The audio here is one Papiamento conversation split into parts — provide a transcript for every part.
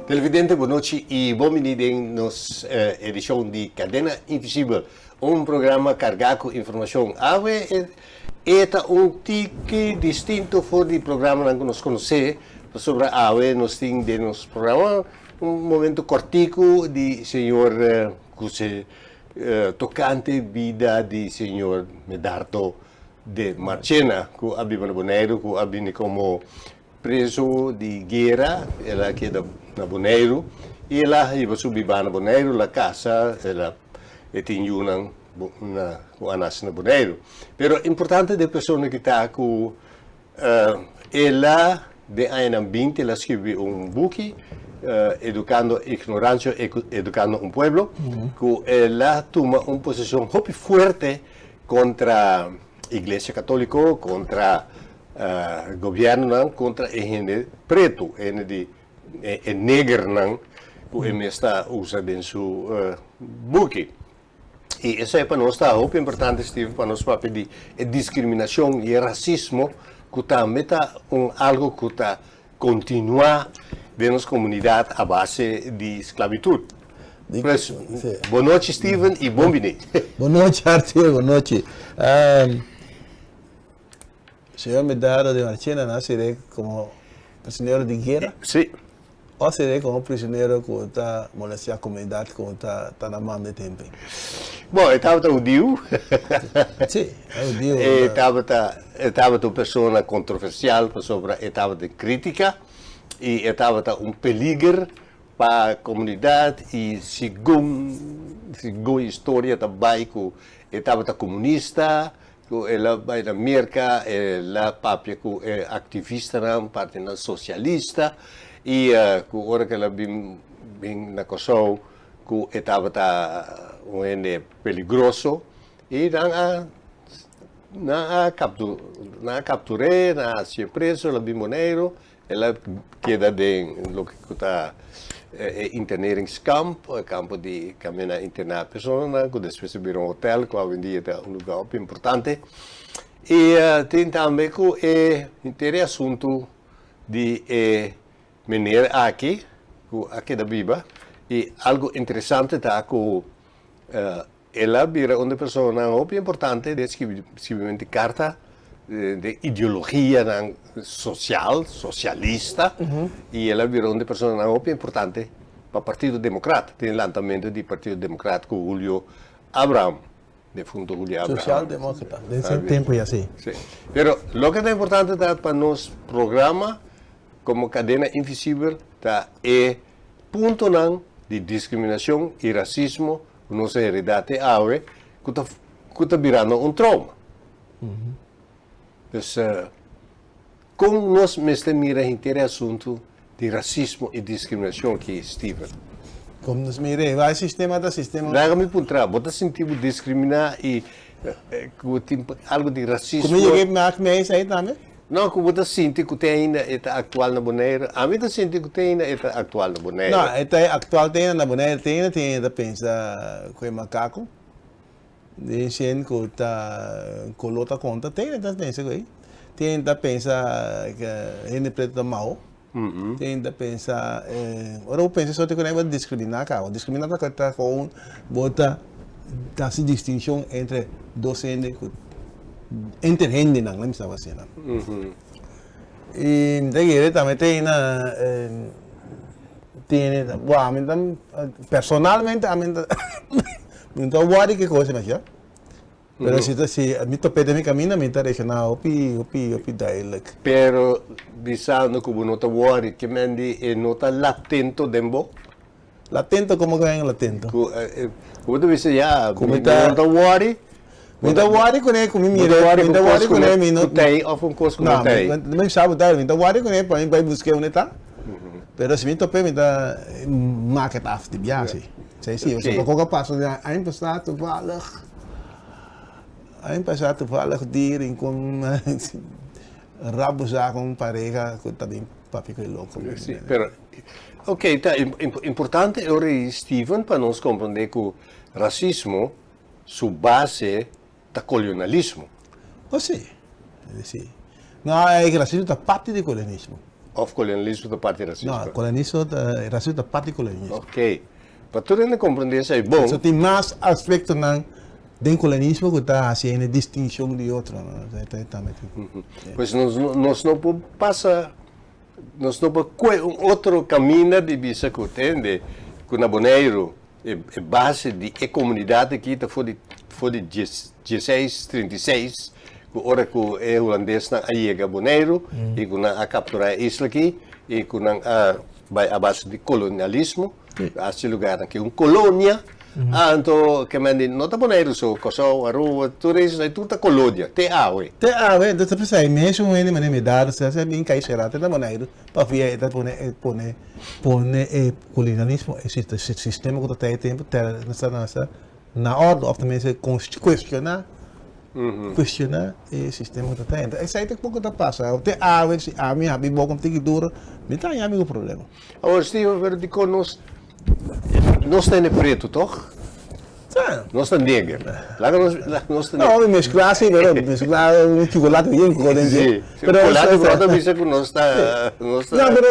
Televidente, bon nochi y bon bini den nos edicion di Cadena Invisibel, un programa carga cu informacion. Awe e ta un tiki distinto for di programanan cu nos conoce, pasobra awe nos tin den nos programa un momento cortico di señor cu se tocante bida di señor Medardo de Marchena cu a biba na Boneiru, cu a bini como preso di guera, el a keda na Boneiru y el a hiba su biba na Boneiru, el a casa, el a e tin yunan na cu a nace na Boneiru. Pero importante di e persona ki ta cu El a, den añanan binti, el a skirbi un buki, Educando Ignorancia, Educando un Pueblo, ku el a tuma un posishon hopi fuerte kontra Iglesia Katoliko, kontra gobièrnunan, kontra e hende pretu, e hende di e negernan ku e mes ta usa den su buki. I esei pa nos ta hopi importante, Steven, pa nos papia di e diskriminashon i e rasismo ku tambe ta un algu ku ta kontinuá den nos komunidat a base di sklabitut. Pues, bon nochi, Steven, i bon bini. Bon nochi, Arthur, bon nochi. Señor Medardo de Marchena a nase komo prisionero di guera. Sí. O seré komo prisionero ku ta molestiá komunidat ku ta ta na man di tempu. Bon, e tabata hudiu. Sí, e hudiu. E tabata, e tabata un persona kontroversial pasobra e tabata den krítika i e tabata un peliger pa komunidat i segun, segun historia ta bai ku e tabata komunista, Ku el a bai na Merka, el a papia ku e aktivistanan, partinan sosialista, i ku ora ku el a bin bin na Kòrsou ku e tabata un hende peligroso i nan a nan a kaptu nan a kaptur'é, nan a hasié preso, el a bin Boneiru. El a keda den loke ku ta e interneringskamp, e kampo di kaminda interná personanan, ku despues a bira un hotel, ku awendia ta un lugá hopi importante. I tin tambe ku e henter e asuntu di e meneer aki ku a keda biba. I algu interesante ta ku El a bira un di personanan hopi importante den skirbimentu di karta den ideologianan sosial, sosialista, i el a bira un di personanan hopi importante pa Partido Demokrat, den lantamentu di Partido Demokrat ku Julio Abraham, defunto Julio Abraham. Sosialdemókrata, den su tempu ya si. Si. Pero loke ta importante ta pa nos programa komo Kadena Invisibel ta e puntonan di diskriminashon i rasismo ku nos a heredá te awe ku ta ku ta birando un trauma. Dus kon nos mester mira henter e asuntu di rasismo i diskriminashon aki, Steven? Kon nos mira e? Wak e sistema ta sistema. Laga mi puntra, bo ta sinti bo diskriminá i ku tin algu di rasismo? Ku mi yega e mak mi esei tambe? No, ku bo ta sinti ku te ainda e ta aktual na Boneiru? Ami ta sinti ku te ainda e ta aktual na Boneiru. No, e ta aktual te ainda na Boneiru. Te ainda tin hende ta pensa ku e makaku. Den shen ku ta koló ta konta. Te ainda ta pensa ku ei. Tin hende ta pensa ku hende pretu ta mau. Tin hende ta pensa, ora bo pensa esaki ku nan bo ta diskriminá kaba. Diskriminá ta ta kon bo ta hasi distinshon entre dos hende ku entre hendenan, laat mi sa asina. I mi ta kere tambe te na tene, bo ami ta personalmente ami ta mi no ta wòri ki kos masha, pero si ta si mi top'é den mi kaminda mi ta reakshoná hopi hopi hopi duidelijk. Pero bisando ku bo no ta wòri, ke men di e no ta latento den bo? Latento komo ku en latento? Ku bo ta bisa ya, mi no ta wòri. Mi ta wòri kuné ku mi mira, mi ta wòri kuné mi no. Ku tei òf un kos ku no tei? No, mi sa ku tei, mi ta wòri kuné pa mi bai busk'é unda e ta. Pero si mi top'é mi ta mak et af di biaha si. Si si, pasobra koko a pasa aña pasá toevallig, aña pasá toevallig di Rincon rabuzá ku un pareha ku ta bin papia ku e loko. Si, pero ok, ta importante e ora ei Steven pa nos komprondé ku rasismo su base ta kolonialismo. Oh si, si. No, e rasismo ta parti di kolonialismo. Of kolonialismo ta parti rasismo? No, kolonialismo ta, rasismo ta parti kolonialismo. Ok. Pa tur hende komprendé esei bon. So tin mas aspektonan den kolonialismo ku ta hasi hende distinshon di otro. Pues nos nos no por pasa, nos no por kue un otro kaminda di bisa ku tende ku na Boneiru e base di e komunidat aki ta for di for di dieseis trinta i seis ku ora ku e hulandesnan a yega Boneiru i ku nan a kapturá e isla aki i ku nan a bai a base di kolonialismo a hasi lugarnan aki un kolonia. Anto ke men di no ta Boneiru so, Kòrsou, Aruba, tur e isla tur ta kolonia te awe. Te awe, entonces ta p'esei mesun hende manera mi dado sa sa bin kai sera te na Boneiru pafia e ta pone e pone pone e kolonialismo e sistema ku ta trae tempu tera na na na òrdu òf tenminste kuestioná kuestioná e sistema ku ta trae. Entonces esei ta poko ta pasa te awe si ami habi boka un tiki duro mi ta haña mi ku problema. Awor Steven pero dikon nos Nos ta hende pretu toch? Sa. Nos ta neger. Laga nos, laga nos ta neger. No, mi mezcla si, pero mezcla un chocolate bien cu den Si. Chocolate pero ta bisa cu nos ta, nos ta. No, pero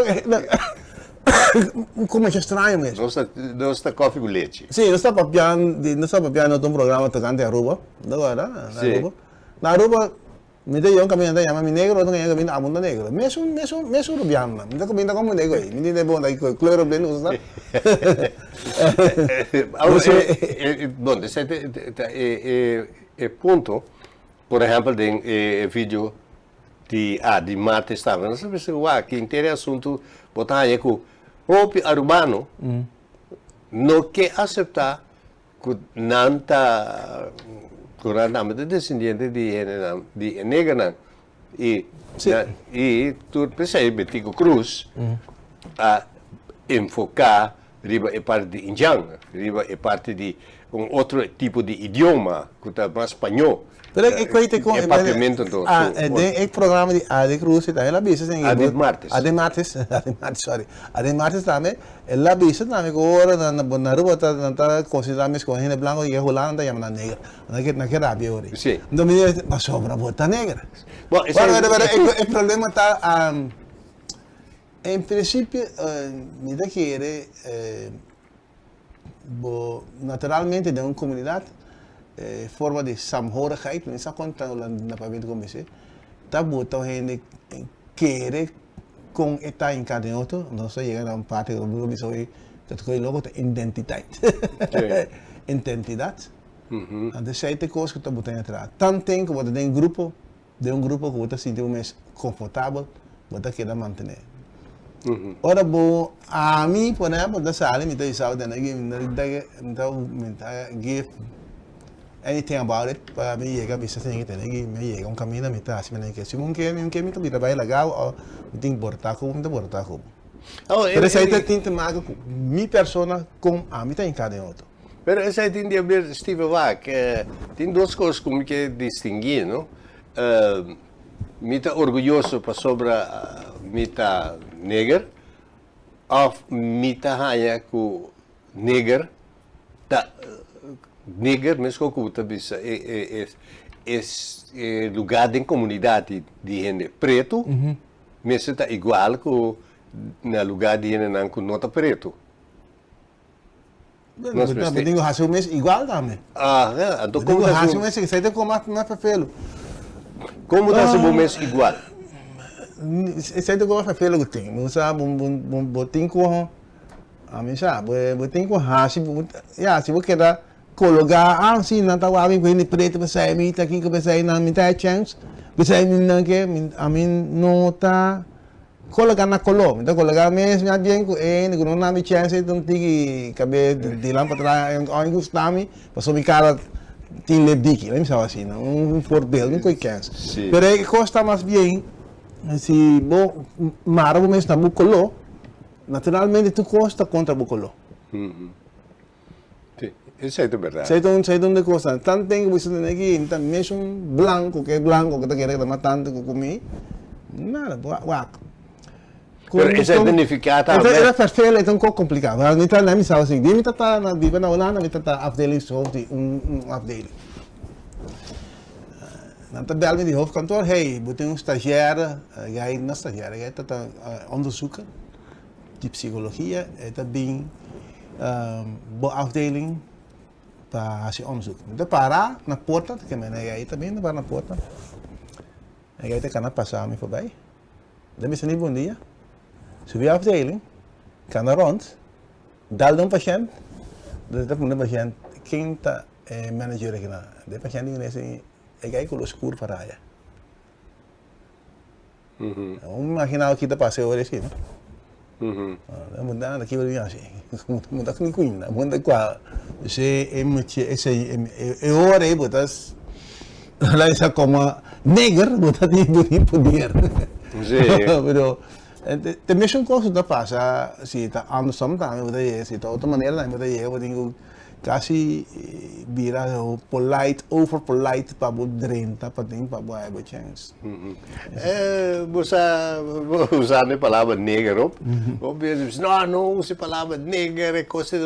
un comecho extraño mes. Nos ta, nos ta koffie cu lechi. Si, nos ta papiando, nos ta papiando den un programa tocante Aruba, ta acorda? Si. Aruba. Na Aruba Mi ta yon kaminda ta yama mi negro, otro kaminda ta abo ta negro. Mesun, mesun, mesun rubianonan. Mi ta kuminda komo negro ei. Mi tin bon ta ki kleur op den usa. Awor, bon, esei ta e punto. Por ehèmpel den e video di Adi Martes tambe nos a bisa wak henter e asuntu bo ta haña ku hopi arubano no ke aseptá Ku nan ta ku nan tambe ta desendiente di hendenan di e negernan i i tur p'esei Betico Cruz a enfoká riba e parti di indjan riba e parti di un otro tipo di idioma ku ta mas spañó. Pero e kweite kon E papiamento anto Ah, e den e programa di Adi Cruz tambe el a bisa sin Adi Martes. Adi Martes, Adi Martes, sorry. Adi Martes tambe el a bisa tambe ku ora nan na Aruba ta nan ta konsiderá mes komo hende blanko i e Hulanda ta yama nan neger. Nan ke nan ke rabia ora. Si. Enton mi di pasobra bo ta neger. Bon, esei Bueno, pero e problema ta en prinsipio mi ta kere Bo naturalmente den un comunidad e forma di saamhorigheid, mi sa con ta na papiamento con bis'e, ta buta un hende kere con e ta hinca den otro, nos ta yega na un parti cu bo bisa oye ta toca di loco ta identiteit, identidad, anto esey ta e cos cu ta buta hende traha, tanten cu bo ta den grupo Den un grupo ku bo ta sinti bo mes konfortabel, bo ta keda mantené. Ora bo, ami por ehèmpel ta sali mi ta bisa bo tene mi ta mi ta give anything about it pa mi yega bisa esei tene ki mi a yega un kaminda mi ta hasi manera ke si bo ke mi ke mi ta bira bai laga bo òf mi tin borta ku bo mi ta borta ku bo. Pero esei ta tin te make ku mi persona kon ami ta hinká den otro. Pero esei tin di haber, Steven, wak, tin dos kos ku mi ke distinguí, no? Mi ta orguyoso pasobra mi ta neger òf mi ta haña ku neger ta neger, meskos ku bo ta bisa, e e lugá den komunidat di hende pretu mester ta igual ku na lugá di hendenan ku no ta pretu. Nos mester. Bo tin ku hasi bo mes igual tambe. Aha, anto komo ta hasi. Bo tin ku hasi bo mes, esei ta kon mas mas fefelu. Komo ta hasi bo mes igual? Esei ta kon mas fefelu ku tin. Bo sa bo bo bo tin ku, ami sa, bo bo tin ku hasi, ya, si bo keda kologá, ah si nan ta wak mi ku hende pretu p'esei mi ta kiko p'esei nan mi ta e chèns, p'esei mi nan ke, ami no ta. Coloca na colo, mi ta coloca mes mi a bien cu e hende cu no na mi chance ta un tiki cabe di lan patras oi gusta mi pasobra mi cara tin lep diki, mi bisa asina, un voorbeeld, un coi kens. Pero e cos ta mas bien si bo mara bo mes na bo colo, naturalmente tur cos ta contra bo colo. Sí, esei ta berdad. Esei ta un, esei ta un di cosnan. Tan ten cu bo bisa tene aki, mi ta mesun blanco cu e blanco cu ta kere ta mas tanto cu mi. Nada, bo wak. Pero esei ta nifica tambe. E ta vervelen, e ta un poco complicado. Pero mi ta, mi sa así, di mi ta ta na biba na Hulanda, mi ta ta afdelingshoofd di un, un afdeling. Nan ta bel mi di hoofdkantoor, hey, bo tin un stagiaire, gai no stagiaire, gai ta ta onderzoeker di psicologia, e ta bin bo afdeling pa hasi onderzoek. Mi ta para na porta, ta kende gai ta bin, ta para na porta, e gai ta kana pasa mi forbij. Mi ta bisa ni bon dia, subi afdeling, kana rond, dal den un pashent, mi ta puntra e pashent ken ta e manager aki nan. E pashent di kuné e gai kolor skur pa raya. Un imagina ki ta pasa e ora esei no. Bo ta anda kiba di hasi? Bo ta kni kuinda, bo ta kua. Esei e mucha esei e ora ei bo ta laisa komo neger bo ta tin bo tin poder. Pero te mesun kos ku ta pasa si ta andersom tambe bo ta yega si ta otro manera tambe bo ta yega bo tin ku Casi bira polite, over polite pa bo drenta pa den pa bo haya bo chens. Bo sa, bo usa e palabra neger op. Bo bisa, no, no usa e palabra neger, e cosa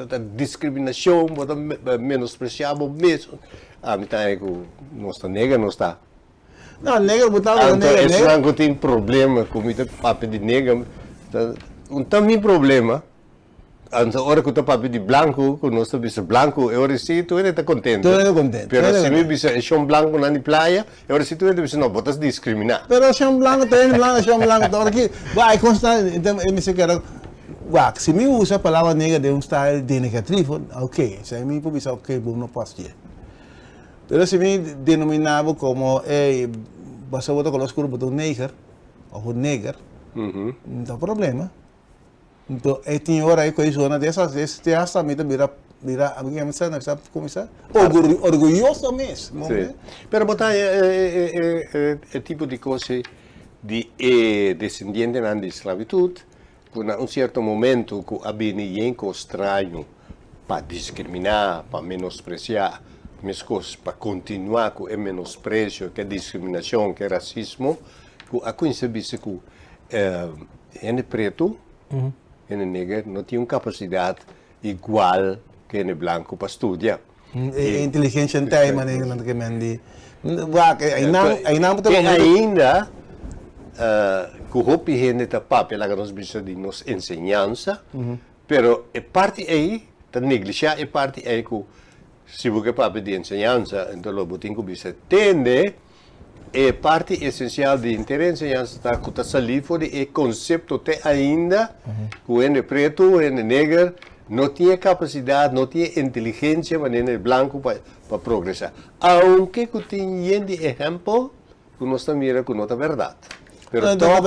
ta discriminacion, bo ta menosprecia bo mes. Ami ta haña cu nos ta neger, nos ta. No, neger bo ta Anto esnan cu tin problema cu mi ta papia di neger, ta, un ta mi problema. Anto ora ku ta papia di blanku, ku nos ta bisa blanku, e ora si tur hende ta kontento. Tur hende ta kontento. Pero si mi bisa e shon blankunan di playa, e ora si tur hende ta bisa, no, bo ta diskriminá. Pero shon blanku, tur hende blanku, shon blanku, ta ora ki, bo ai konsta, e mester keda, wak, si mi usa palabra neger den un style denegativo, ok, esei mi por bisa ok, bo no por hasié. Pero si mi denominá bo komo, ey, pasobra bo ta koló skur bo ta un neger, òf un neger, no ta problema. Nto e tin ora ei ku e zona di esas es te hasta mi ta bira bira ami ke sa sa kuminsá orguyoso mes. Sí. Pero bo ta e e e e tipo di kos ei di e desendientenan di sklabitut ku na un sierto momento ku a bini yen kos straño pa diskriminá, pa menospresiá, meskos pa kontinuá ku e menospresio, ku e diskriminashon, ku e rasismo ku a kuminsá bisa ku Hende pretu, hende neger no tin un kapasidat igual ku hende blanku pa studia. E inteligensia no ta e manera nan ta ke men di wak einan einan bo ta Te ainda ku hopi hende ta papia laga nos bisa di nos enseñansa, pero e parti ei ta neglishá e parti ei ku si bo ke papia di enseñansa enton lo bo tin ku bisa tende E parti esensial di henter e enseñansa ta ku ta salí for di e konsepto te ainda ku hende pretu, hende neger no tin e kapasidat, no tin e inteligensia manera hende blanku pa pa progresá. Aunke ku tin yen di ehèmpel ku nos ta mira ku no ta bèrdat. Pero tòg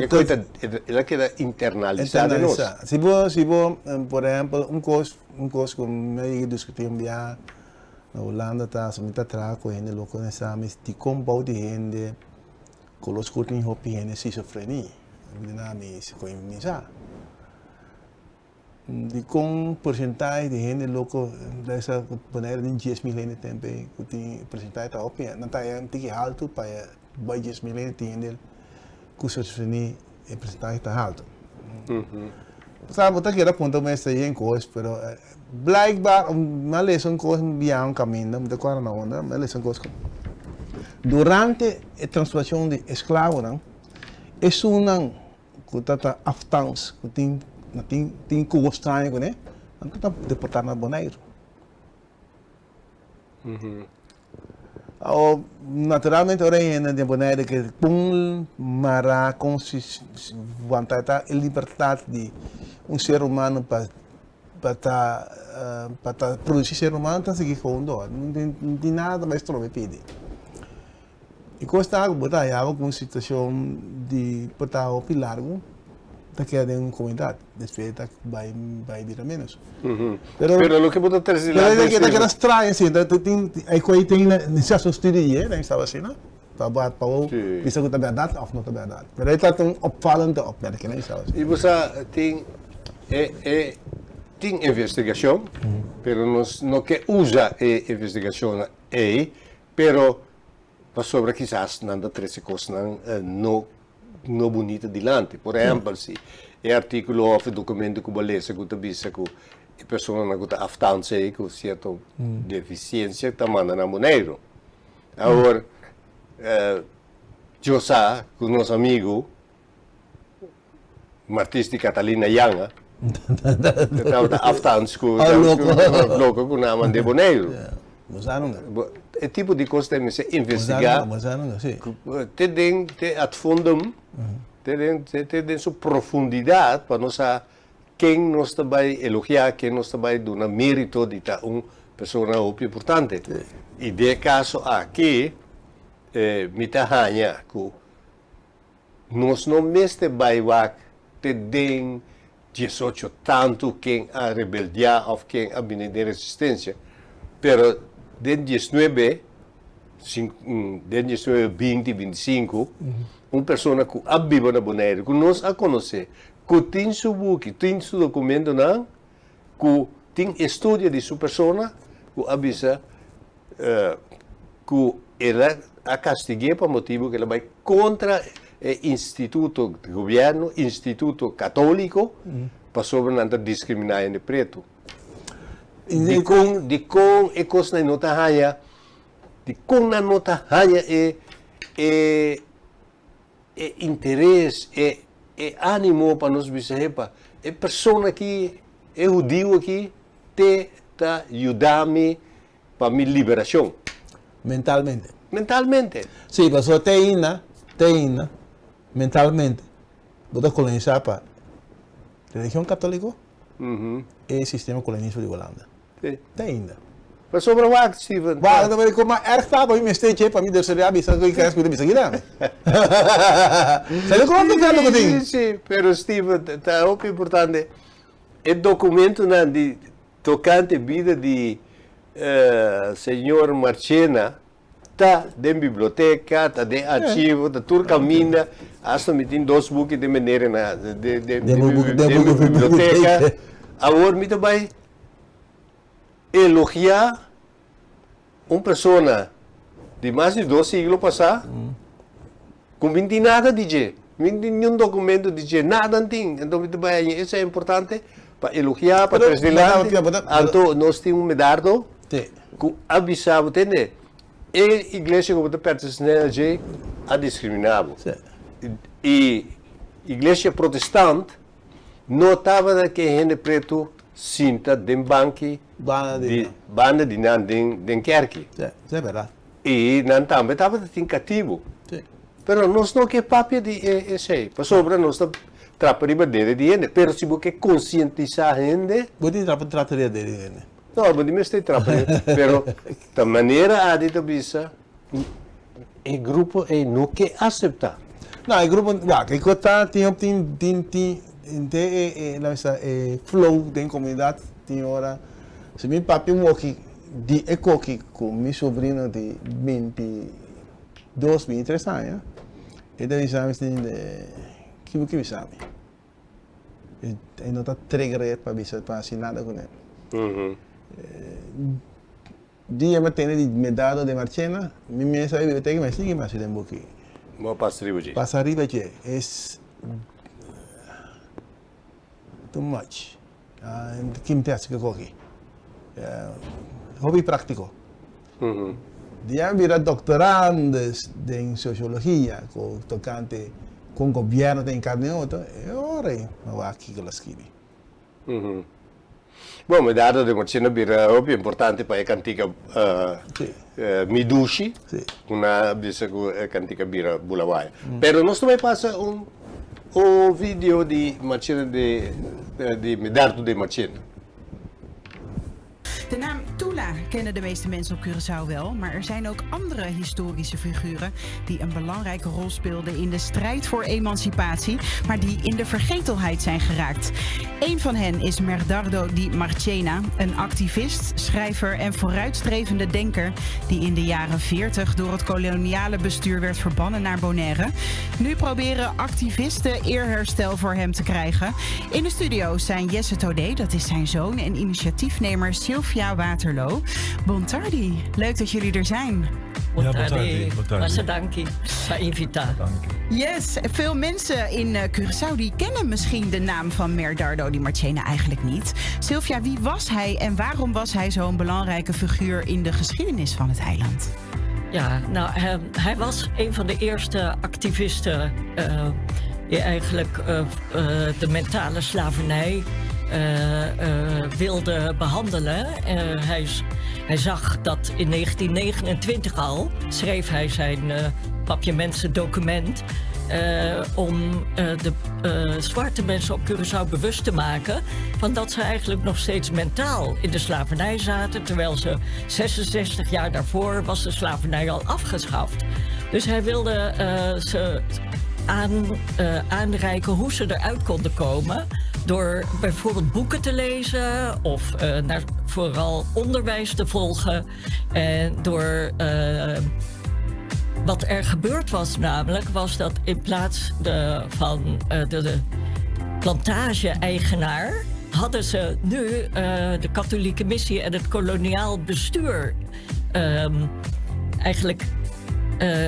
e kos ta el a keda internalisá den nos. Si bo si bo por ehèmpel un kos un kos ku mi a yega diskutí un biaha Na Hulanda ta mi ta traha ku hende loko den sa mi dikon bou di hende kolo skur tin hopi hende schizofrenie mi di nan mi si koe mi sa dikon porcentahe di hende loko sa Bonaire tin 10000 hende tempe ku tin porcentahe ta hopi nan ta un tiki haltu pa bai 10000 hende tin hende ku schizofrenie e porcentahe ta haltu. Sa bo ta keda puntra mes ta yen kos pero blijkbaar mi a lesa un kos mi biaha un kaminda mi ta kòrda na unda mi a lesa un kos durante e transportashon di esklabonan esunnan ku ta ta aftans ku tin tin tin kos straño kuné nan ta deportá na Boneiru. Awor, naturalmente ora e hende den Bonaire ke kon mará, kon si wanta ta e libertat di un ser humano pa pa ta pa ta produsi ser humano ta sigui gewoon dor. No tin nada ta bai strobe pidi. E kos ta ku bo ta haña bo ku un situashon di por ta hopi largu ta keda den un komunidat, despues ta bai bai bira ménos. Pero Pero loke bo ta trese dilanti pero ta keda straño si, ta tin e ku ei tin nesesidat un studio di e, nan estaba asina, pa bo pa bo bisa ku ta bèrdat òf no ta bèrdat. Pero e ta un opvallende opmerking, nan estaba asina. I bo sa tin e e tin investigashon, pero nos no ke usa e investigashonnan ei, pero Pasobra kisas nan ta trese kosnan no no bunita dilanti. Por ehèmpel, si e artíkulo òf e dokumento ku bo a lesa ku ta bisa ku e personanan ku ta aftanse ei ku sierto defisiensia ta manda nan Boneiru. Awor. Yo sa ku nos amigu Martis di Catalina Yanga tabata aftans ku loko ku nan a mand'é Boneiru. E tipo di kos ta mester investigá te den te ad fundum, te den te den su profundidat pa nos sa ken nos ta bai elogiá, ken nos ta bai duna mérito di ta un persona hopi importante. I den e kaso aki mi ta haña ku Nos no mester bai wak te den diesocho tantu ken a rebeldiá òf ken a bini den resistensia, pero den diesnuebe, den diesnuebe binti, bintisinku, un persona ku a biba na Boneiru, ku nos a konosé, ku tin su buki, tin su dokumentonan, ku tin estudio di su persona, ku a bisa ku el a kastig'é pa motibu ku el a bai kontra e instituto di gobièrnu, instituto katóliko, pasobra nan ta diskriminá hende pretu. Dikon, dikon e kosnan no ta haña, dikon nan no ta haña e e e interes, e e ánimo pa nos bisa, Hepa, e persona aki, e hudiu aki te ta yuda mi pa mi liberashon. Mentalmente. Mentalmente. Sí, pasobra te ainda, te ainda, mentalmente, bo ta kolonisá pa religion katóliko e sistema kolonismo di Holanda. Sí. Te ainda. Pasobra wak, Steven. Wak, ta bai koma erg ta pa mi mester che pa mi deseria bisa ku kres ku bisa kila. Sabi kon ta fia ku tin? Sí, sí, pero Steven, ta hopi importante e dokumentonan di Tokante bida di señor Marchena ta den biblioteka, ta den archivo, ta tur kaminda. Asta mi tin dos buki den manera na den mi biblioteka. Awor mi ta bai elogiá Un persona di mas di dos siglo pasá ku mi tin nada di dje, mi no tin niun dokumento di dje, nada no tin. Anto mi ta bai haña esei importante pa elogiá, pa tres dilanti. Anto nos tin un Medardo ku a bisa bo, tende, e iglesia ku bo ta pertenesé na dje a diskriminá bo. I iglesia protestant no tabata ke hende pretu sinta den banki di banda di nan den kerki. I nan tambe tabata tin katibu. Pero nos no ke papia di esei, pasobra nos ta trapa riba dede di hende. Pero si bo ke konsientisá hende. Bo tin trapa trata riba dede di hende. No, bo di mester trapa riba, pero ta manera Adi ta bisa, e grupo ei no ke aseptá. No, e grupo, wak, kiko ta tin tin tin tin henter e e laat mi sa e flow den komunidat tin ora si mi papia un woki di e koki ku mi sobrino di 22 23 aña e ta bisa mi sin de ki bo ke bisa mi e no ta trigger pa bisa pa hasi nada kuné. Dia mi tene di Medardo de Marchena, mi mes a biblioteka mi a sigui mi a hasi den buki. Bo a pasa riba dje? Pasa riba dje es too much. Ki mi ta hasi ku e koki? Hopi praktiko. Dia mi bira doktorandus den sosiologia ku tokante kon gobièrnu ta enkarna e otro, e ora ei mi a wak kiko lo a skibi. Bon, Medardo de Marchena bira hopi importante pa e kantika Mi Dushi, ku nan a bisa ku e kantika bira Bulawayo. Pero nos ta bai pasa un un video di Marchena de di Medardo de Marchena. De naam Tula kennen de meeste mensen op Curaçao wel, maar er zijn ook andere historische figuren die een belangrijke rol speelden in de strijd voor emancipatie, maar die in de vergetelheid zijn geraakt. Een van hen is Merdardo di Marchena, een activist, schrijver en vooruitstrevende denker die in de jaren 40 door het koloniale bestuur werd verbannen naar Bonaire. Nu proberen activisten eerherstel voor hem te krijgen. In de studio zijn Jesse Todé, dat is zijn zoon, en initiatiefnemer Sylvia Waterloo. Bontardi, leuk dat jullie er zijn. Ja, bontardi. Masha danki pa invitá. Yes, veel mensen in eh, Curaçao die kennen misschien de naam van Merdardo di Marchena eigenlijk niet. Sylvia, wie was hij en waarom was hij zo'n belangrijke figuur in de geschiedenis van het eiland? Ja, nou, hij was een van de eerste activisten die eigenlijk de mentale slavernij wilde behandelen. Hij zag dat in 1929 al, schreef hij zijn Papiamentse document om de zwarte mensen op Curaçao bewust te maken van dat ze eigenlijk nog steeds mentaal in de slavernij zaten, terwijl ze 66 jaar daarvoor was de slavernij al afgeschaft. Dus hij wilde ze aanreiken hoe ze eruit konden komen door bijvoorbeeld boeken te lezen of naar vooral onderwijs te volgen. En door wat er gebeurd was namelijk, was dat in plaats van de plantage-eigenaar hadden ze nu de katholieke missie en het koloniaal bestuur eigenlijk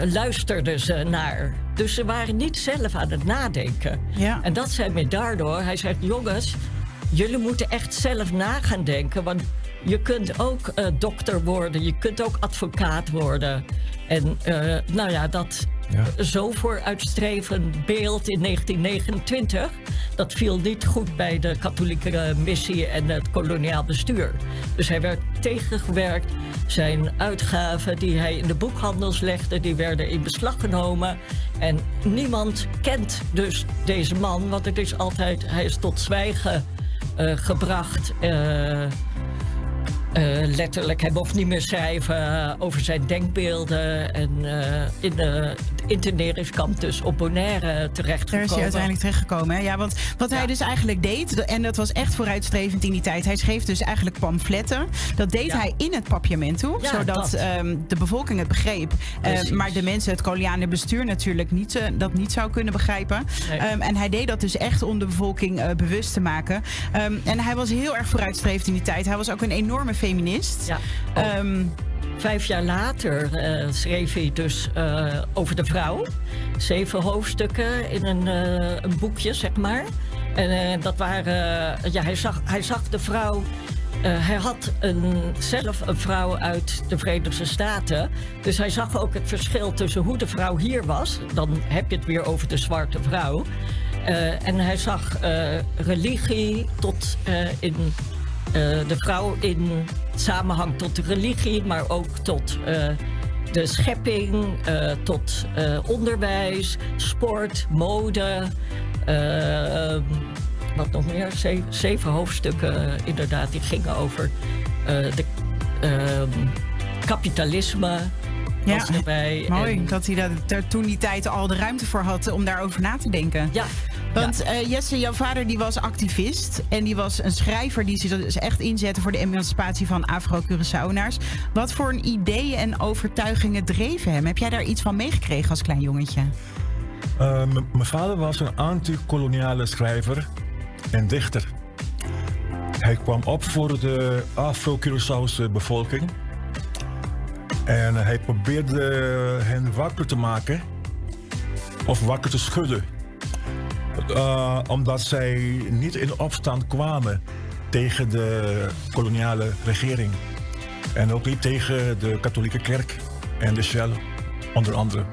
luisterden ze naar. Dus ze waren niet zelf aan het nadenken. En dat zei Medardo. Hij zegt: "Jongens, jullie moeten echt zelf na gaan denken. Want je kunt ook dokter worden, je kunt ook advocaat worden." En nou ja, dat zo vooruitstrevend beeld in 1929, dat viel niet goed bij de katholieke missie en het koloniaal bestuur. Dus hij werd tegengewerkt. Zijn uitgaven die hij in de boekhandels legde, die werden in beslag genomen. En niemand kent dus deze man, want het is altijd, hij is tot zwijgen gebracht. Letterlijk, hij mocht niet meer schrijven over zijn denkbeelden. En in het interneringskamp dus op Bonaire terechtgekomen. Daar is hij uiteindelijk terechtgekomen. Hè? Ja, want wat hij dus eigenlijk deed, en dat was echt vooruitstrevend in die tijd. Hij schreef dus eigenlijk pamfletten. Dat deed hij in het Papiamento, zodat de bevolking het begreep. Maar de mensen, het koloniale bestuur natuurlijk niet, dat niet zou kunnen begrijpen. Nee. En hij deed dat dus echt om de bevolking bewust te maken. En hij was heel erg vooruitstrevend in die tijd. Hij was ook een enorme feminist. Ja. Oh. 5 jaar later schreef hij dus over de vrouw. Zeven hoofdstukken in een boekje, zeg maar. En dat waren. Ja, hij zag de vrouw. Hij had zelf een vrouw uit de Verenigde Staten. Dus hij zag ook het verschil tussen hoe de vrouw hier was. Dan heb je het weer over de zwarte vrouw. En hij zag religie tot in de vrouw in samenhang tot de religie, maar ook tot de schepping, tot onderwijs, sport, mode. Wat nog meer? Zeven hoofdstukken inderdaad, die gingen over de kapitalisme. Ja, was erbij. Mooi dat hij daar toen die tijd al de ruimte voor had om daarover na te denken. Want Jesse, jouw vader die was activist en die was een schrijver die zich dus echt inzette voor de emancipatie van Afro-Curaçaoenaars. Wat voor een ideeën en overtuigingen dreven hem? Heb jij daar iets van meegekregen als klein jongetje? Mijn vader was een anti-koloniale schrijver en dichter. Hij kwam op voor de Afro-Curaçaose bevolking. En hij probeerde hen wakker te maken of wakker te schudden. Omdat zij niet in opstand kwamen tegen de koloniale regering. En ook niet tegen de katholieke kerk en de Shell, onder andere.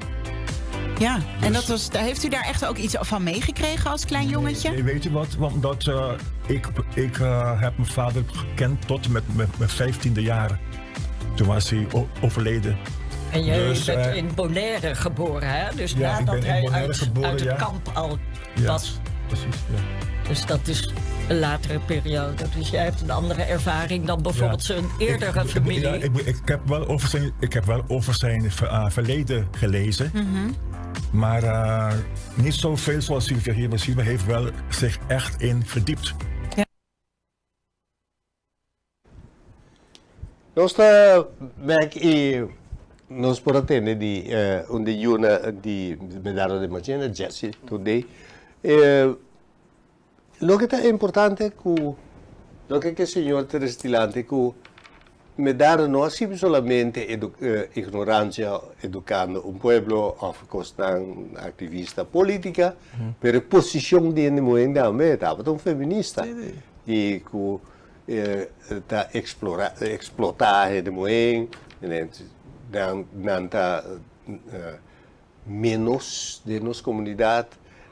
Ja, en dat was, heeft u daar echt ook iets van meegekregen als klein jongetje? Nee, weet je wat? Omdat ik heb mijn vader gekend tot met mijn 15e jaar. Toen was hij overleden. En jij Dus, bent in Bonaire geboren, hè? Dus Ja, ik nadat ben in hij Bonaire geboren, uit het ja. kamp al Ja, was. Precies, ja. Dus dat is een latere periode. Dus jij hebt een andere ervaring dan bijvoorbeeld zijn eerdere familie. Ja, ik heb wel over zijn verleden gelezen. Maar niet zoveel zoals Sylvia hier. Maar Sylvia heeft wel zich echt in verdiept. Nos ta bek i nos por a tende di un di yunan di Medardo de Marchena, Jesse Thodé. Loke ta importante ku loke ku señor ta dilanti ku Medardo no asina solamente ignoransia edukando un pueblo òf kosnan aktivista polítika, pero posishon di hende muhé tambe, tabata un feminista. I ku ta eksplorá, eksplotá hende muhé. Nan nan ta ménos den nos komunidat,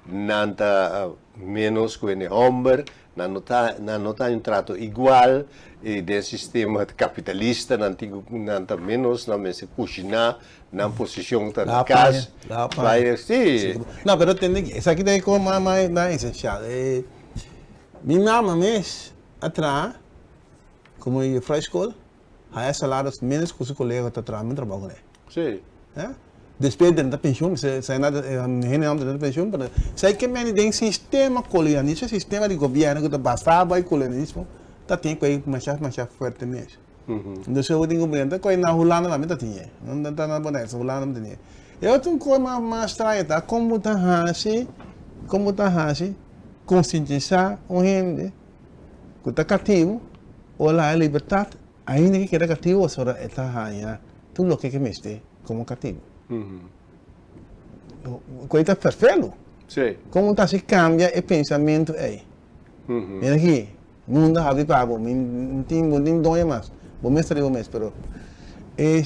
nan ta ménos ku hende hòmber, nan no ta nan no ta un trato igual i den sistema kapitalista nan tin ku nan ta ménos, nan mester kushiná, nan posishon ta na kas, bai si. No, pero tende ki, esaki ta e kos mas mas mas esensial. Mi mama mes a traha komo juffrouw skol. Haya salaris menos ku su kolega ta traha men trabou kuné. Sí. Ya. Despues drenta penshun, se se na hende nan drenta penshun, pero sa ke meni den sistema kolonialismo, sistema di gobièrnu ku ta basá bai kolonialismo, ta tin ku ei masha masha fuerte mes. Entonces bo tin ku drenta ku ei na Hulanda tambe ta tin ei. No ta na Bonaire, Hulanda tambe ta tin ei. E otro kos mas mas straño ta kon bo ta hasi, kon bo ta hasi konsientisá un hende ku ta katibu ora haña libertat, ainda ke keda katibu pasobra e ta haña tur loke ke mester komo katibu. Ku ei ta ferfelu. Komo ta hasi kambia e pensamentu ei? Mira aki, mundu a habri pa bo, mi no tin, bo no tin doño mas, bo mes ta riba bo mes, pero e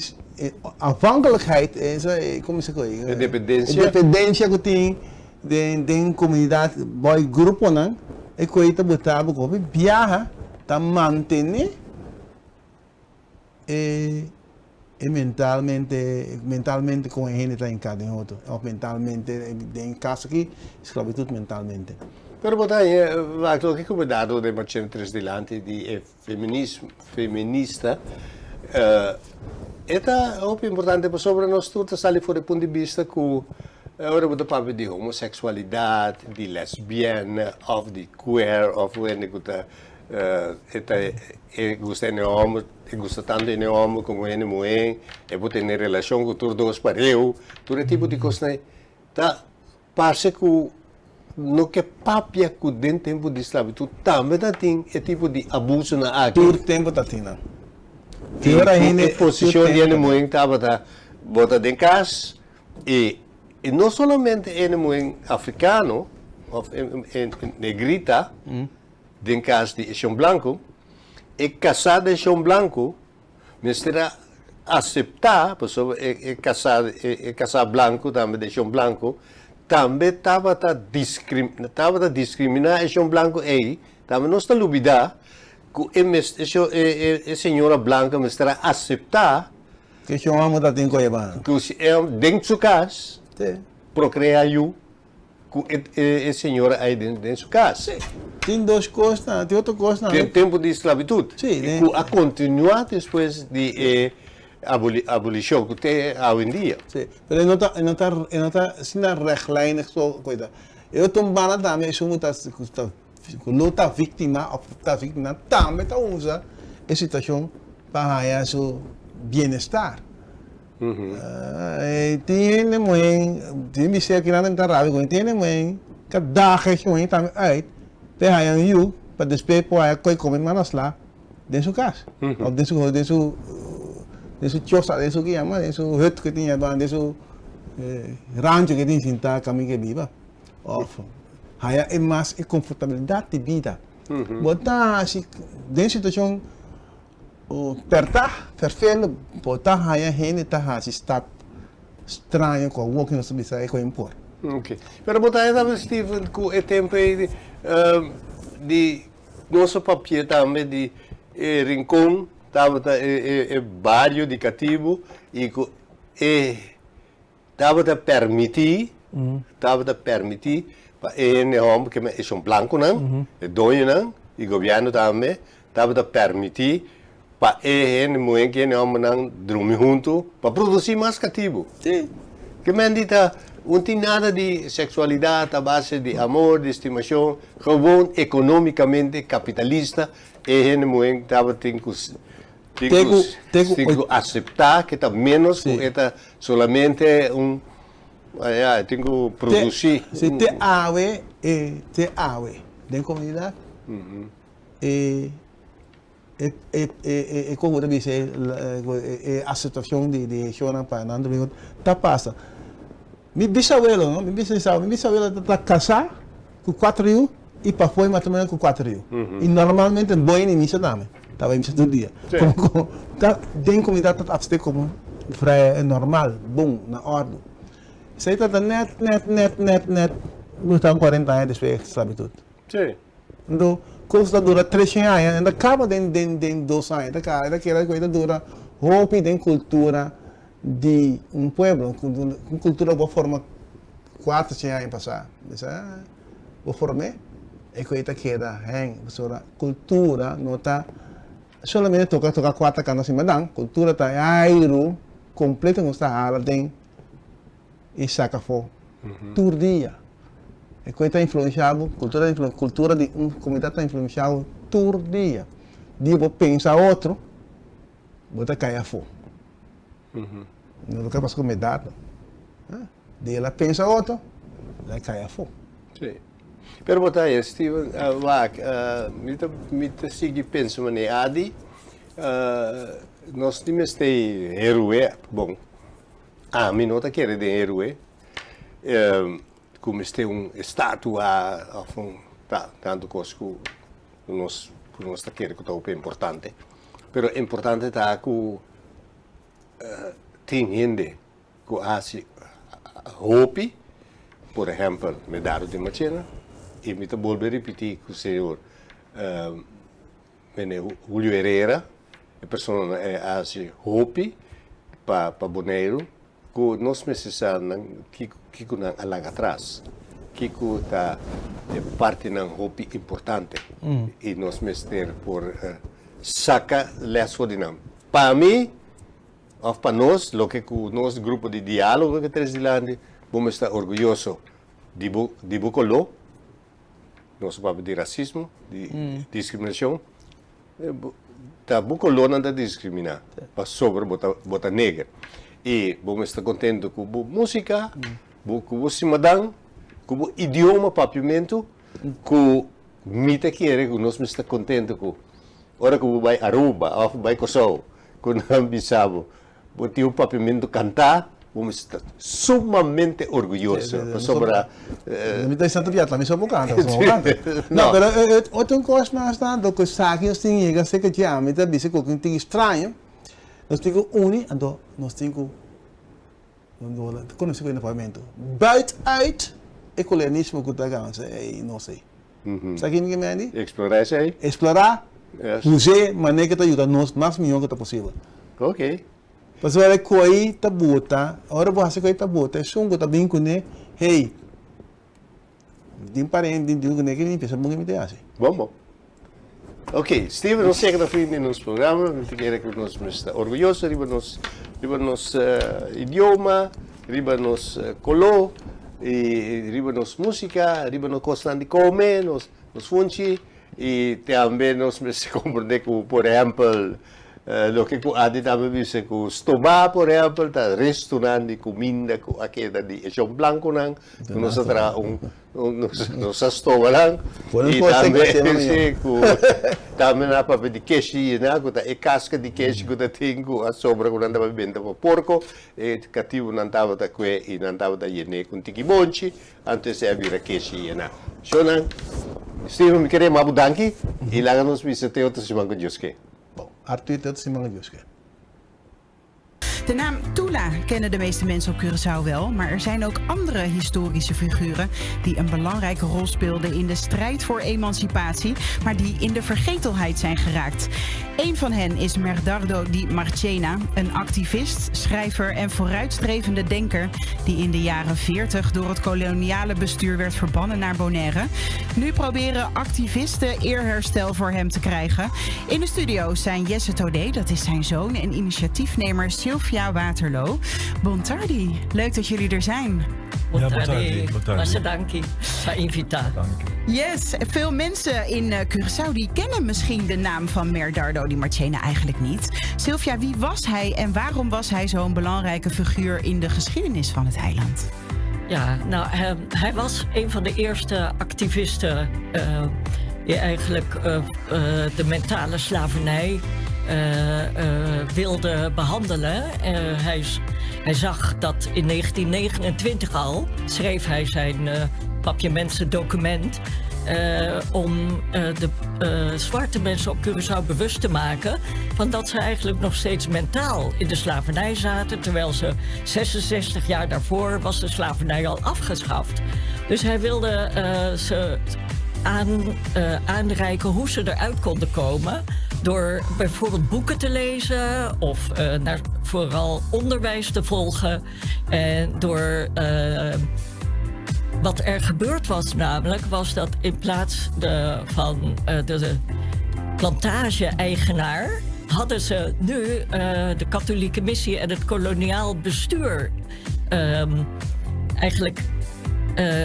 afhankelijkheid, e komo se ku ei? E dependensia. E dependensia ku tin Den den komunidat boy gruponan e koe ta bota bo ku hopi biaha ta mantene e e mentalmente mentalmente kon e hende ta hinká den otro òf mentalmente den kaso aki sklabitut mentalmente. Pero bo ta haña wak loke ku bo dado den Machine Tres Dilanti di e feminismo feminista e ta hopi importante pasobra nos tur ta sali for di punt di bista ku ora bo ta papia di homoseksualidat, di lesbienne òf di queer òf hende ku ta e ta e gusta hende hòmber e gusta tantu hende hòmber komo hende muhé e por tene relashon ku tur dos pareu tur e tipo di kosnan ta Parse ku no ke papia ku den tempu di sklabitut tambe ta tin e tipo di abusonan aki. Tur tempu ta tin nan. Tin ora hende. E posishon di hende muhé tabata bo ta den kas i no solamente hende muhé afrikano òf negrita den kas di e shon blanku, e kasá den shon blanku Mester a aseptá, pasobra e kasá e kasá blanku tambe den shon blanku tambe tabata diskriminá tabata diskriminá e shon blanku ei, tambe nos ta lubidá ku e mes e shon e e señora blanka mester a aseptá Ku e shon hòmber ta tin ku e banda. Ku si e den su kas prokreá yu. Ku e e señora ei den den su kas. Sí. Tin dos kosnan, tin otro kosnan. Den tempu di sklabitut. Sí. I ku a kontinuá despues di e abolishon ku te awendia. Sí. Pero e no ta, e no ta, e no ta asina rechtlijnig so ku e ta. E otro banda tambe esun ku ta, ku ta, ku lo ta víktima òf ta víktima tambe ta usa e situashon pa haña su bienestar. Tin hende muhé, tin bisé aki nan ta rabia ku mi, tin hende muhé ka daga e muhé tambe uit pa e haña un yu pa despues por haña koi kome manasla den su kas òf den su den su den su chosa den su kiyama den su hut ku e tin aya den su rancho ku e tin sinta kaminda ku e biba òf haña e mas e konfortabilidat di bida. Bo ta hasi den situashon. Pèrtá, fèrfèlu, bo ta haña hende ta hasi stap straño ku awor ku nos ta bisa e ku por. Ok. Pero bo ta haña tambe, Steven, ku e tempu ei di nos a papia tambe di e Rincon tabata e bario di katibu i ku e Tabata permití, tabata permití pa e hende hòmber ke e shon blankunan, e doñonan i gobièrnu tambe, tabata permití pa e hende muhé ku e hende hòmbernan drumi huntu pa produsí mas katibu. Sí. Ke men di ta, un tin nada di seksualidat a base di amor, di stimashon, gewon ekonómikamente kapitalista e hende muhé tabatin ku Tin ku, tin ku aseptá ke ta ménos ku e ta solamente un, ya, e tin ku produsí. Si te awe, e te awe den komunidat, e e e e kon bo ta bisa e e aseptashon di di heshonnan pa nan domingo ta pasa. Mi bisawelo no, mi bisawelo, mi bisawelo ta kasá ku kuater yu i pafó e matrimonio ku kuater yu. I normalmente bo e misa tambe, ta bai misa tur dia. Komo komo ta den komunidat ta afsté komo. vrij normal, bon, na òrdu. Esei ta ta nèt, nèt, nèt, nèt, nèt, nos ta un kuarenta aña despues di sklabitut. Sí. Anto, kos ta dura treshen aña, e ta kaba den, den, den dos aña, e ta kaba, e ta keda ku e ta dura hopi den kultura di un pueblo, un kultura ku bo a forma kuatershen aña pasá. Bisa, bo form'é, e ku e ta keda hèn, pasobra kultura no ta solamente toka toka kuater kanta sin madan, kultura ta e airu kompleto ku nos ta hala den i saka afó tur dia. E ku e ta influenshá bo, kultura ta influ, kultura di un komunidat ta influenshá bo tur dia. Dia bo pensa otro, bo ta kai afó. No loke a pasa ku mi edat no. Dia el a pensa otro, el a kai afó. Sí. Pero bo ta haña, Steven, wak, mi ta mi ta sigui pensa manera Adi, nos tin mester herué, bon, ami no ta kere den herué, ku mester un estatua òf un ta tantu kos ku nos ku nos ta kere ku ta hopi importante. Pero importante ta ku tin hende ku a hasi hopi, por ehèmpel Medardo di Machena, i mi ta bolbe ripití ku señor Mene Julio Herrera, e personanan ei a hasi hopi pa pa Boneiru, ku nos mester sa nan kiko kiko nan a laga atras, kiko ta e partinan hopi importante i nos mester por saka lès for di nan. Pa mi òf pa nos, loke ku nos grupo di diálogo ke tres dilanti, bo mester ta orguyoso di bo di bo koló, nos a papia di rasismo, di diskriminashon, Ta bo kolónan ta diskriminá pasobra bo ta bo ta neger. I bo mester ta kontentu ku bo músika, bo ku bo simadan, ku bo idioma papiamentu, ku mi ta kere ku nos mester ta kontentu ku ora ku bo bai Aruba òf bai Kòrsou ku nan bisa bo Bo tin un papiamentu kantá, bo mester ta sumamente orguyoso pasobra. Mi ta Santo Piat, mi so por kanta, so por kanta. No, pero otro kos mas tanto ku esaki nos tin yega serka dje, ami ta bisa ku un tin straño, nos tin ku uni, anto nos tin ku konosé ku e papiamentu. Buit uit e kolonialismo ku ta gansa ei nos ei. Sa ki mi ke mende? Explorá esei. Explorá, us'é manera ku ta yuda nos mas mihó ku ta posibel. Ok. Pasobra e koi ta bota, ora bo hasi koi ta bota, esun ku ta bin kuné, hey, mi tin parente, mi tin kuné ke limpia, sa bon ke mi ta hasi. Bon bon. Ok, Steven, nos yega na fin di nos programa. Mi ta kere ku nos mester ta orguyoso riba nos riba nos idioma, riba nos koló, i riba nos músika, riba nos kosnan di kome, nos nos funchi, i tambe nos mester komprendé ku, por ehèmpel, Loke ku Adi tambe bisa ku stobá, por ehèmpel, ta restunan di kuminda ku a keda di e shon blankunan, ku nos a traha un, nos a stoba nan. I tambe si ku tambe nan a papia di keshi yená, ku ta e kaska di keshi ku ta tin ku a sobra ku nan tabata benta pa porko, e katibunan tabata kue i nan tabata yen'é ku un tiki bonchi, anto esei a bira keshi yená. Shonnan, Steven, mi kere yama bo danki i laga nos bisa te otro siman ku Dios ke. Bon, Arthur te otro siman Dios ke. De naam Tula kennen de meeste mensen op Curaçao wel, maar er zijn ook andere historische figuren die een belangrijke rol speelden in de strijd voor emancipatie, maar die in de vergetelheid zijn geraakt. Een van hen is Merdardo di Marchena, een activist, schrijver en vooruitstrevende denker die in de jaren 40 door het koloniale bestuur werd verbannen naar Bonaire. Nu proberen activisten eerherstel voor hem te krijgen. In de studio zijn Jesse Todé, dat is zijn zoon, en initiatiefnemer Sylvia Waterloo. Bontardi, leuk dat jullie er zijn. Ja, bontardi. Danki pa invitá. Yes, veel mensen in eh, Curaçao die kennen misschien de naam van Merdardo di Marchena eigenlijk niet. Sylvia, wie was hij en waarom was hij zo'n belangrijke figuur in de geschiedenis van het eiland? Ja, nou, hij, hij was een van de eerste activisten uh, die eigenlijk uh, de mentale slavernij wilde behandelen. hij, hij zag dat in 1929 al, schreef hij zijn uh, document. Om de zwarte mensen op Curaçao bewust te maken van dat ze eigenlijk nog steeds mentaal in de slavernij zaten, terwijl ze 66 jaar daarvoor was de slavernij al afgeschaft. Dus hij wilde ze aanreiken hoe ze eruit konden komen door bijvoorbeeld boeken te lezen of naar vooral onderwijs te volgen. En door wat er gebeurd was namelijk, was dat in plaats van de plantage-eigenaar hadden ze nu de katholieke missie en het koloniaal bestuur eigenlijk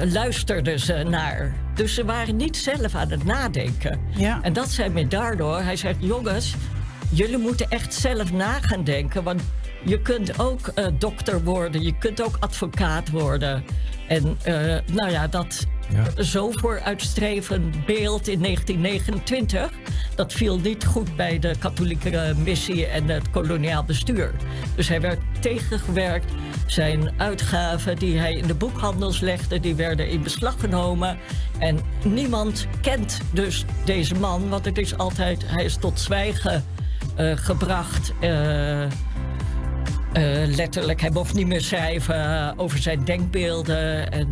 luisterden ze naar. Dus ze waren niet zelf aan het nadenken. Ja. En dat zei Medardo. Hij zegt, jongens, jullie moeten echt zelf na gaan denken. Want je kunt ook dokter worden, je kunt ook advocaat worden. En nou ja, dat zo vooruitstrevend beeld in 1929, dat viel niet goed bij de katholieke missie en het koloniaal bestuur. Dus hij werd tegengewerkt. Zijn uitgaven die hij in de boekhandels legde, die werden in beslag genomen. En niemand kent dus deze man, want het is altijd, hij is tot zwijgen gebracht. Letterlijk, hij mocht niet meer schrijven over zijn denkbeelden. En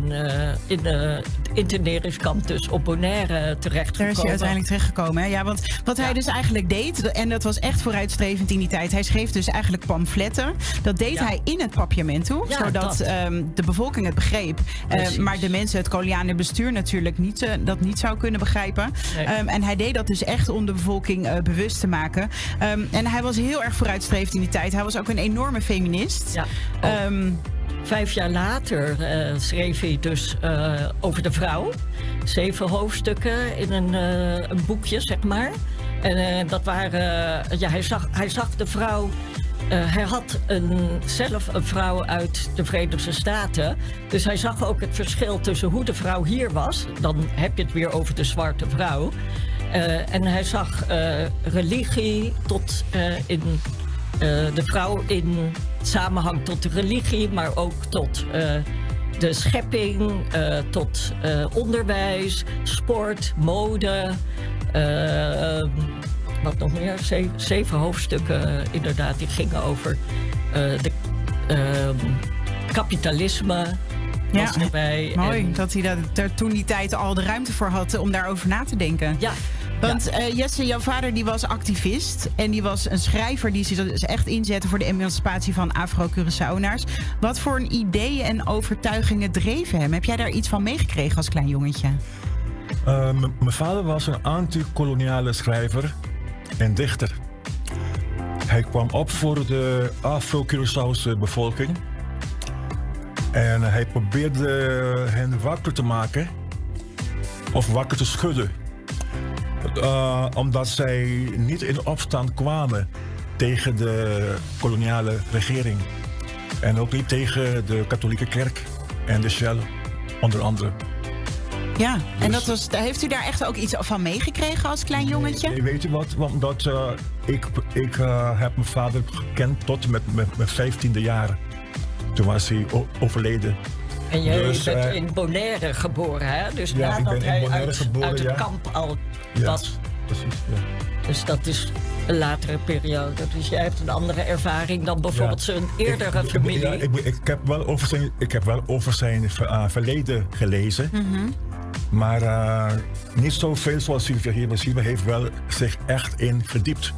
in het interneringskamp dus op Bonaire terechtgekomen. Daar is hij uiteindelijk terechtgekomen. Hè? Ja, want wat hij dus eigenlijk deed, en dat was echt vooruitstrevend in die tijd. Hij schreef dus eigenlijk pamfletten. Dat deed hij in het Papiamento, zodat de bevolking het begreep. Maar de mensen, het koloniale bestuur natuurlijk niet, dat niet zou kunnen begrijpen. Nee. En hij deed dat dus echt om de bevolking bewust te maken. En hij was heel erg vooruitstrevend in die tijd. Hij was ook een enorme feminist. Ja. 5 jaar later schreef hij dus over de vrouw. 7 hoofdstukken in een boekje, zeg maar. En dat waren, ja, hij zag de vrouw. Hij had zelf een vrouw uit de Verenigde Staten. Dus hij zag ook het verschil tussen hoe de vrouw hier was. Dan heb je het weer over de zwarte vrouw. En hij zag religie tot in de vrouw in samenhang tot de religie, maar ook tot de schepping, tot onderwijs, sport, mode. Wat nog meer? 7 hoofdstukken inderdaad, die gingen over de kapitalisme. Ja, was erbij. Mooi en dat hij daar toen die tijd al de ruimte voor had om daarover na te denken. Want Jesse, jouw vader die was activist en die was een schrijver die zich dus echt inzette voor de emancipatie van Afro-Curaçaoenaars. Wat voor een ideeën en overtuigingen dreven hem? Heb jij daar iets van meegekregen als klein jongetje? Mijn vader was een anti-koloniale schrijver en dichter. Hij kwam op voor de Afro-Curaçaose bevolking. En hij probeerde hen wakker te maken of wakker te schudden. Omdat zij niet in opstand kwamen tegen de koloniale regering. En ook niet tegen de katholieke kerk en de Shell, onder andere. Ja, en heeft u daar echt ook iets van meegekregen als klein jongetje? Nee, weet je wat? Omdat ik heb mijn vader gekend tot met mijn 15e jaar. Toen was hij overleden. En jij bent in Bonaire geboren, hè? Dus Ja, ik nadat ben in hij Bonaire geboren, uit het ja. kamp al Ja, was. precies, ja. Dus dat is een latere periode. Dus jij hebt een andere ervaring dan bijvoorbeeld zijn eerdere familie. Ja, ik heb wel over zijn verleden gelezen. Maar niet zoveel zoals Sylvia hier. Maar Sylvia heeft wel zich echt in verdiept.